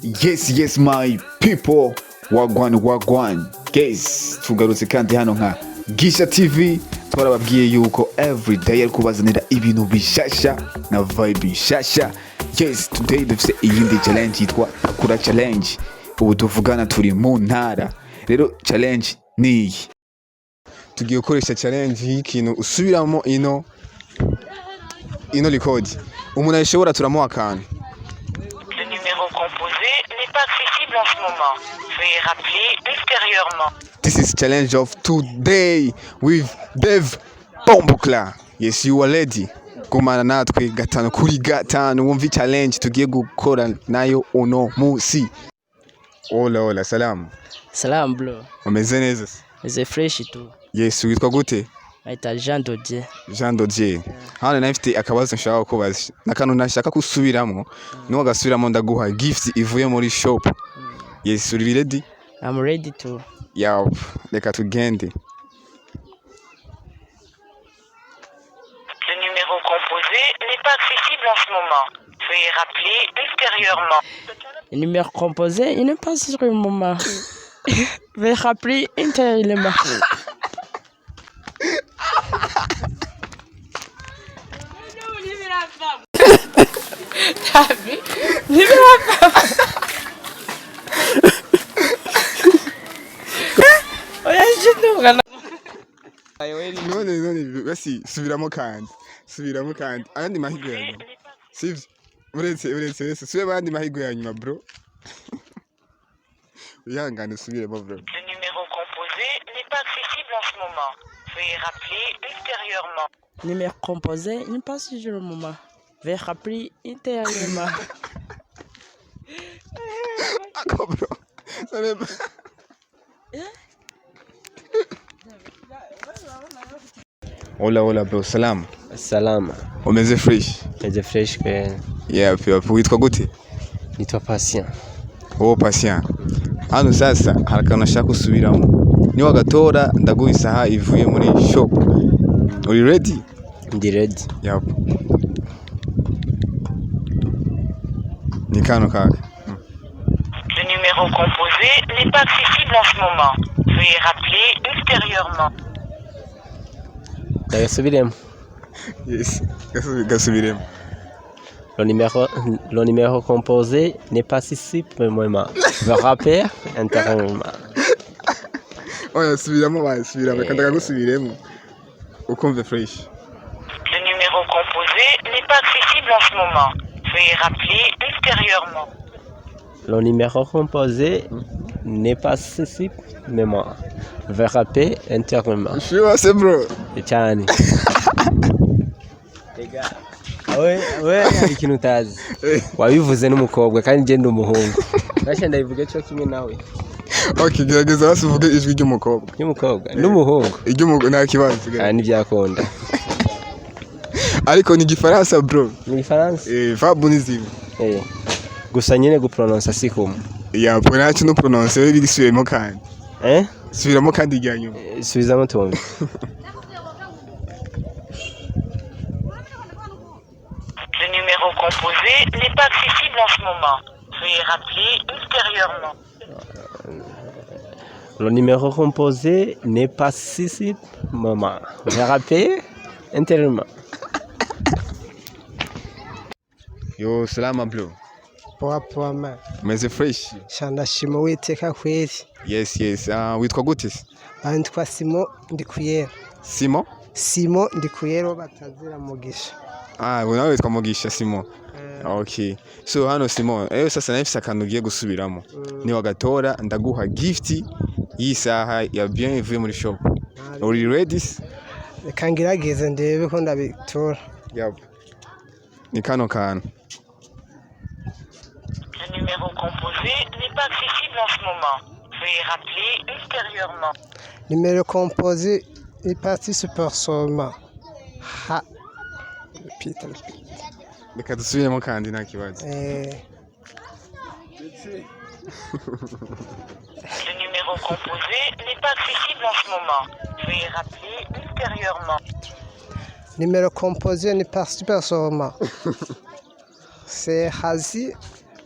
Yes, yes, my people, wagwan wagwan. Guys, tugarutse kandi hano nka Gisha TV. Twarababwiye yuko everyday ari kubazanira ibintu bishasha na vibe nshasha. Yes, today dufise iyindi challenge yitwa Takura Challenge. Ubu tuvugana turi mu ntara. Rero challenge ni iyi. Tugiye gukoresha challenge y'ikintu usubiramo ino record. Umuntu ayishobora turamuha akantu. Le numéro composé n'est pas accessible en ce moment. Veuillez rappeler ultérieurement. This is challenge of today with Dave Bombokla. Yes, you are ready. Gumana natwe gatanu kuri gatanu wumva challenge tugiye gukora nayo uno musi. Hola hola, salamu. Salam bro, Umeze neza se? meze fresh tu. Yes, witwa gute? Naita Jean Dodier. Jean Dodier. Hano nawe mfite akabazo nshaka kubaza. N'akantu nashaka gusubiramo. Niwo gasubiramo ndaguha gift ivuye muri shop. Yes, uri ready? I'm ready to. Yup, reka tugende. Le numéro composé n'est pas accessible en ce moment. Veuillez rappeler ultérieurement. Le numéro composé, il n'est pas sur le moment. Veuillez rappeler intérieurement. None basi subiramo kandi, subiramo kandi ayandi mahirwe ya nyuma, sivyo? Uretse subiramo ayandi mahirwe ya nyuma, bro. Wihangane usubiremo, bro. Le numéro composé n'est pas accessible en ce moment. Veuillez rappeler ultérieurement. Numéro composé, il n'est pas sur le moment. Veuillez rappeler intérieurement. Ako bro, none. Hola hola bro, salamu. Salama, Umeze fresh? meze fresh kweli. Yeah, yep. Witwa gute? Nitwa Patient. Wowe Patient, hano sasa hari akantu nashaka gusubiramo, niwagatora ndaguha isaha ivuye muri shop. Uri ready? Ndi ready. Yep. Ni kano kaka. Le numéro composé n'est pas accessible en ce moment. Veuillez rappeler ultérieurement. Ndagasubiremo. Yes, gasubiremo. Le numéro composé n'est pas accessible pour le moment. Me rappeler intérieurement. Oya, subiramo bae, subiramo, reka ndakagusubiremo. Ukumve fresh. Le numéro composé n'est pas accessible en ce moment. Veuillez rappeler ultérieurement. Le numéro composé n'est pas accessible pour le moment. Me rappeler intérieurement. Sure se bro. Cyane. We hari ikintu utazi. Wabivuze n'umukobwa kandi njye ndi umuhungu. Nashe ndabivuge cyo kimwe nawe. Okay, gerageza basi uvuge ijwi ry'umukobwa. Ry'umukobwa n'umuhungu. Iry'umukobwa nta kibazo. Ah, ntibyakunda. Ariko ni igifaransa, bro. Mu Gifaransa? Eh, vabu ni zimwe. Eh. Gusa nyine gupronounsa si kumwe. Ya, bro, ntacyo no pronounce bisubiremo kandi. Eh? Subiramo kandi irya nyuma. Subizamo tumve. Le numéro composé n'est pas accessible en ce moment. Veuillez rappeler ultérieurement. Le numéro composé n'est pas accessible moment. Je rappelle intérieurement. Yo, salama bro. Poa poa man. Umeze fresh? Sha ndashima Uwiteka kweli. Yes. Ah, witwa gute se? Nitwa Simo Ndikuyera. Simo? Simo Ndikuyera batazira Mugisha. Ah, ubu nawe witwa Mugisha Simo. Okay. So hano Simo, eyo sasa nafise akantu ugiye gusubiramo. Niwagatora ndaguha gift y'isaha ya bien ivuye muri shop. Uri ready? Reka ngerageze ndebe ko ndabitora. Yep. Ni kano kantu. Le numéro composé n'est pas accessible en ce moment. Veuillez rappeler ultérieurement. Numéro composé est parti super seulement. Ha. Peter. Reka dusubiremo kandi nta kibazo. Eh, Le numéro composé n'est pas accessible en ce moment. Veuillez rappeler ultérieurement. Numéro composé n'est pas super seulement. C'est Hazi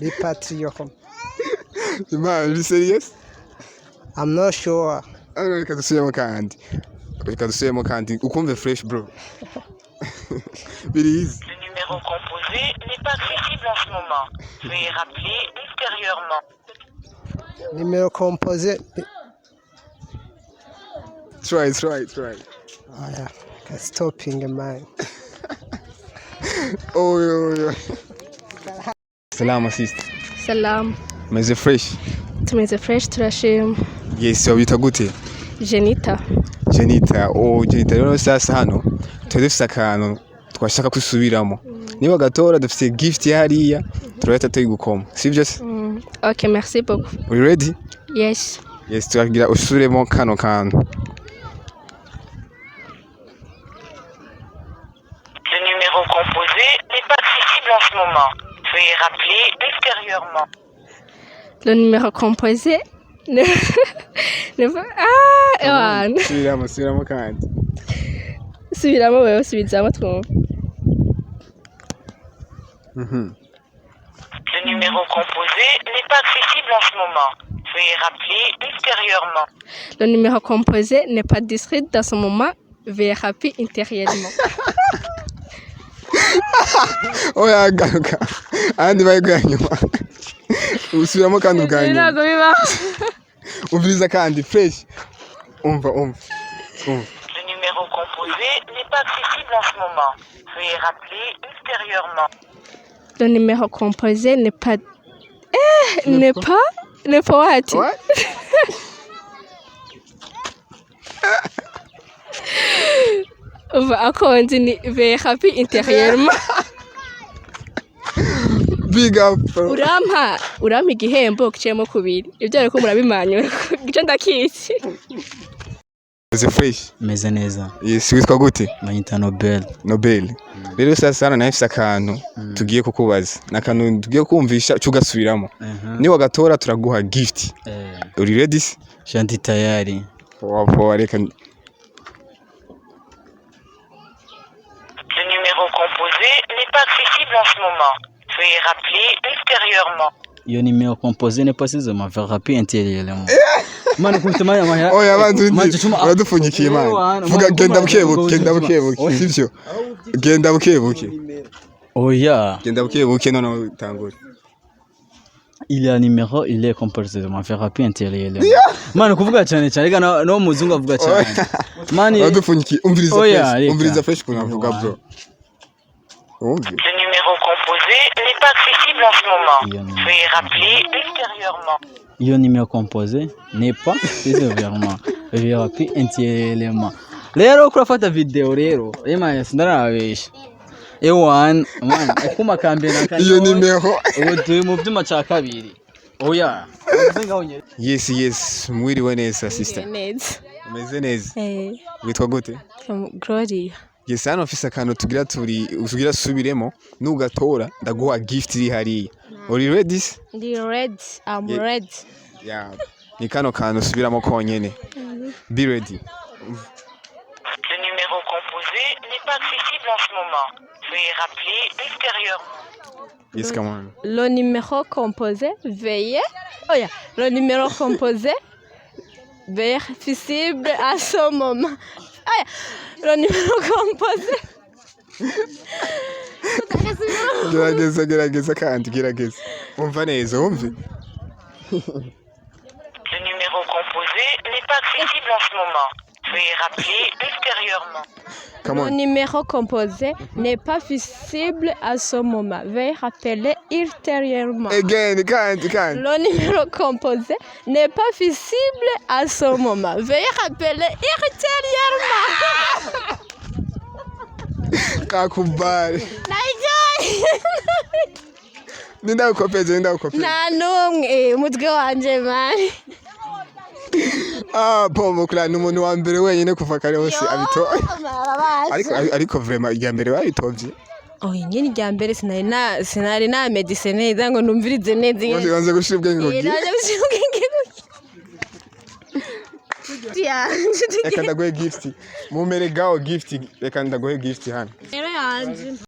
les patriotes. Imana, uri serious? I'm not sure. Ano, reka dusubiremo kandi, reka dusubiremo kandi ukumve fresh, bro, biri easy. Le numéro composé n'est pas accessible en ce moment. Veuillez rappeler ultérieurement. Numéro composé. Try, try, try. Oya, stopping man. Oyo oyo. Salama, sister. Salamu. Meze fresh? Tumeze fresh, turashima. Yes, wabita gute? Jenita. Jenita. Oh, Jenita, rero sasa hano tuba dufise akantu twashaka kusubiramo, niba gatora dufise gift ya hariya, turahita tuyigukoma, sibyo se? Ok, merci beaucoup. Uri ready? Yes. Yes, turagira usubiremo kano kantu. Le numéro composé n'est pas accessible en ce moment. Veuillez rappeler ultérieurement. Le numéro composé ne ah, ewana. Subiramo, subiramo kandi. Subiramo wewe, subizamo twumva. Le numéro composé n'est pas accessible en ce moment. Veuillez rappeler ultérieurement. Le numéro composé n'est pas district dans ce moment. Veuillez rappeler intérieurement. Oya, garuka ahandi bari bwa nyuma, usubiramo kandi ubwa nyuma. Ntabwo bibaho. Umviriza kandi fresh, umva, umva, umva. Le numéro composé n'est pas accessible en ce moment. Veuillez rappeler ultérieurement. Le numéro composé n'est pas n'est pas what? What? Umva akonzi ni veuillez rappeler intérieurement. Big up, bro. Urampa igihembo giciyemo kubiri, ibyo ariko murabimanyura, igice ndakizi. Meze fresh? Meze neza. Yes, witwa gute? Banyita Nobel. Nobel. Rero sasa hano nawe mfise akantu tugiye kukubaza, ni akantu tugiye kumvisha tugasubiramo, niba gatora turaguha gift. Uri ready se? Shanti tayari. Poa poa, reka. Le numéro composé n'est pas accessible en ce moment. Veuillez rappeler ultérieurement. Iyo nimero composé n'est pas seulement faire rapide intérieurement. Mani kubita mani amahera. Oya, banza Mani, undi cuma- uradupfunyikiye mani. Ewana, Vuga. mani, Genda kuma- bukebuke, genda bukebuke, sivyo? Genda bukebuke. Oya. Genda bukebuke, noneho utangure. Il y a numéro, il est composé de faire rapide intérieurement. Mani kuvuga cyane cyane rega no muzungu avuga cyane. Mani Uradupfunyikiye, umviriza Oya, fresh. reka. Umviriza fresh ukuntu avuga, bro, wumve. Le numéro composé n'est pas accessible en ce moment. Iyo nimero. Veuillez rappeler ultérieurement. Iyo numéro composé n'est pas sévèrement rapide intérieurement. Rero kurafata video rero, ema sindarabesha. Ewan, man, akuma kambere na kane. Iyo nimero. Ubu turi mu byuma cya kabiri. Oya. Uvuze ngaho nyere. Yes, mwiriwe neza, sister. Neza. Umeze neza? Eh. Witwa gute? Gloria. Yes, hano mfise akantu tugira turi tugira subiremo, nugatora ndaguha gift iri hariya. Uri ready se? Ndi ready. I'm ready. Yeah. Ni kano kantu usubiramo konyene, be ready. Le numéro composé n'est pas accessible en ce moment. Veuillez rappeler ultérieurement. Yes, come on. Le numéro composé, veuillez. Oh yeah. Le numéro composé, veuillez visible à ce moment. Ah yeah. Le numéro composé. Gerageza, gerageza kandi, gerageza, umva neza, wumve. Le numéro composé n'est pas accessible en ce moment. Veuillez rappeler ultérieurement. Come Le on. numéro composé n'est pas visible à ce moment. Veuillez rappeler ultérieurement. Again, kandi, kandi. Le numéro composé n'est pas visible à ce moment. Veuillez rappeler ultérieurement. Kakubali. Nindakukopeza, nindakukopeza. Nta n'umwe, umutwe wanje mani. Ah, pombo kula ni umuntu wa mbere wenyine kuva kare hose abito, ariko vraiment irya mbere babitovye. Oya, nyine irya mbere sinari namedise neza ngo numvirize neza. Ubanze, ubanze gushira ubwenge ku Eh, gihe. naje gushira ubwenge ku gihe. Reka ndaguhe gift, mumere gaho gift, reka ndaguhe gift hano. Rero yanje.